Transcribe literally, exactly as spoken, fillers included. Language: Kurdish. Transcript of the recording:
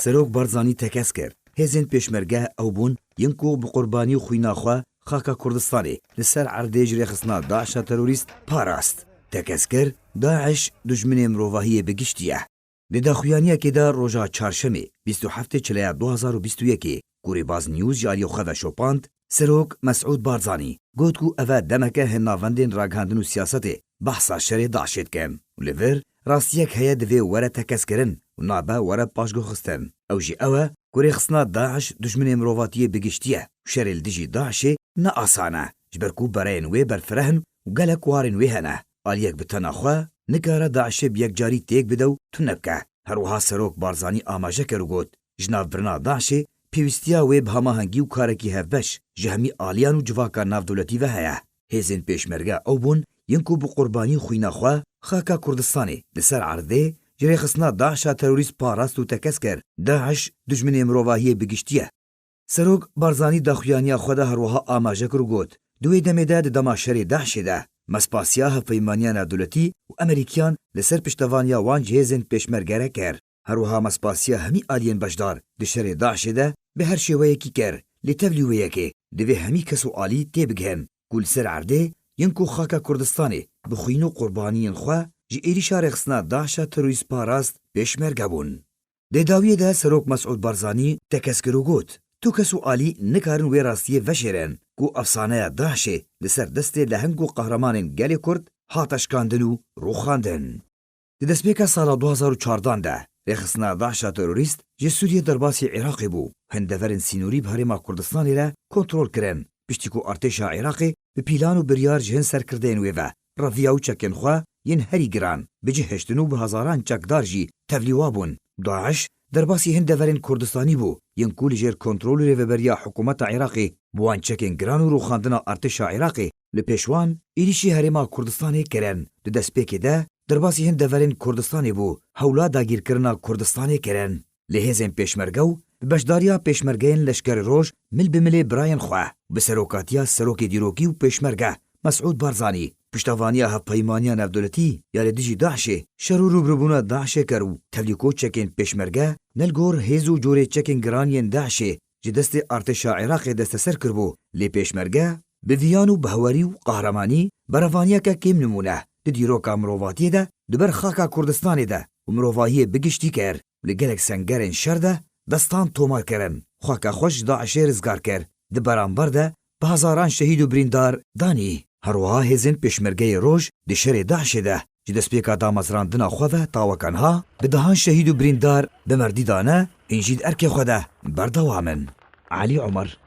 Serok Barzanî tekez kir. Hêzên pêşmerge ew bûn, yên ku bi qurbanî û xwîna xwe xaka Kurdistanê li ser erdê ji rêxistina DAIŞa terorîst parast. Tekez kir, DAIŞ dijminê mirovahiyê bi giştî ye. Di daxuyaniyekê de roja çarşemê, bîst û heftê Çileya du hazar û bîst û yekê, ku Rêbaz News ji aliyê xwe ve şopand, Serok Mesûd Barzanî got ku ev e demeke hin navendên ragihandin û siyasetê behsa şerê DAIŞê dikin û li vir rastiyek heye divê were tekez kirin û nabe were paşguhxistin. Ew jî ew e ku rêxistina DAIŞ dijminê mirovatiyê bi giştî ye û şerê li dijî DAIŞê ne asan e, ji ber ku bereyên wê berfireh in û gelek warên wê hene. Aliyek bi tena xwe nikare DAIŞê bi yekcarî têk bide û tune bike. Her wiha Serok Barzanî amaje kir û got, ji nav birina DAIŞê pêwîstiya wê bi hemahengî û karekî hevbeş ji hemî aliyan û civaka navdewletî ve heye. Hêzên pêşmerge ew bûn, yên ku bi qurbanî û xwîna xwe xaka Kurdistanê li ser erdê ji rêxistina DAIŞa terorîst parast û tekez kir. DAIŞ dijminê mirovahiyê bi giştî ye. Serok Barzanî daxuyaniya xwe de her wiha amaje kir û got, di wê demê de di dema şerê DAIŞê de me spasiya Hevpeymaniya Navdewletî û Amerîkiyan li ser piştevaniya wan ji hêzên pêşmerge re kir. Her wiha me spasiya hemî aliyên beşdar di şerê DAIŞê de bi her şêweyekî kir, lê tevlî wê yekê divê hemî kes û alî têbigihin ku li ser erdê yên ku xaka Kurdistanê bi xwîn û qurbaniyên xwe ji êrîşa rêxistina DAIŞa terorîst parast pêşmerge bûn. Di dawiyê de Serok Mesûd Barzanî tekez kir û got, tu kes û alî nikarin wê rastiyê veşêrin ku efsaneya DAIŞê li ser destê leheng û qehremanên gelê Kurd hate şikandin û rûxandin. Di destpêka sala du hazar û çardan de rêxistina DAIŞa terorîst ji Sûriyê derbasî Iraqê bû, hin deverên sînorî bi Herêma Kurdistanê re kontrol kirin, piştî ku artêşa Iraqê bi pîlan û biryar ji hin serkirdeyên wê ve reviya û çekên xwe yên herî giran bi cih hiştin û bi hezaran çekdar jî tevlî wa bûn. DAIŞ derbasî hin deverên Kurdistanî bû, yên ku li jêr kontrol û rêveberiya hikûmeta Iraqê bû, wan çekên giran û rûxandina artêşa Iraqê li pêş wan êrîşî Herêma Kurdistanê kirin. Di destpêkê de derbasî hin deverên Kurdistanê bû, hewla dagîrkirina Kurdistanê kirin. Lê hêzên pêşmerge û bi beşdariya pêşmergeyên Leşkerê Roj mil bi milê birayên xwe, bi serokatiya serokê dîrokî û pêşmerge Mesûd Barzanî, piştevaniya Hevpeymaniya Navdewletî ya li dijî DAIŞê şer û rûbirûbûna DAIŞê kir û tevlî ku çekên pêşmerge ne li gor hêz û corê çekên giran yên DAIŞê ji destê artêşa Iraqê desteser kiribû, lê pêşmerge bi viyan û bi hewerî û qehremanî berevaniyeke kêm nimûne di dîroka mirovatiyê de di ber xaka Kurdistanê de û mirovahiyê bi giştî kir. Li gelek sengerên şer de destan tomar kirin. Xaka xwe ji DAIŞê rizgar kir. Di beramber de bi hezaran şehîd û birîndar danî. Her wiha hêzên pêşmergeyê roj di şerê DAIŞê de ji destpêka damezrandina xwe ve ta weka niha bi dehan şehîd û birîndar bi merdî dane, hîn jî di erkê xwe de berdewam in. Elî Omer,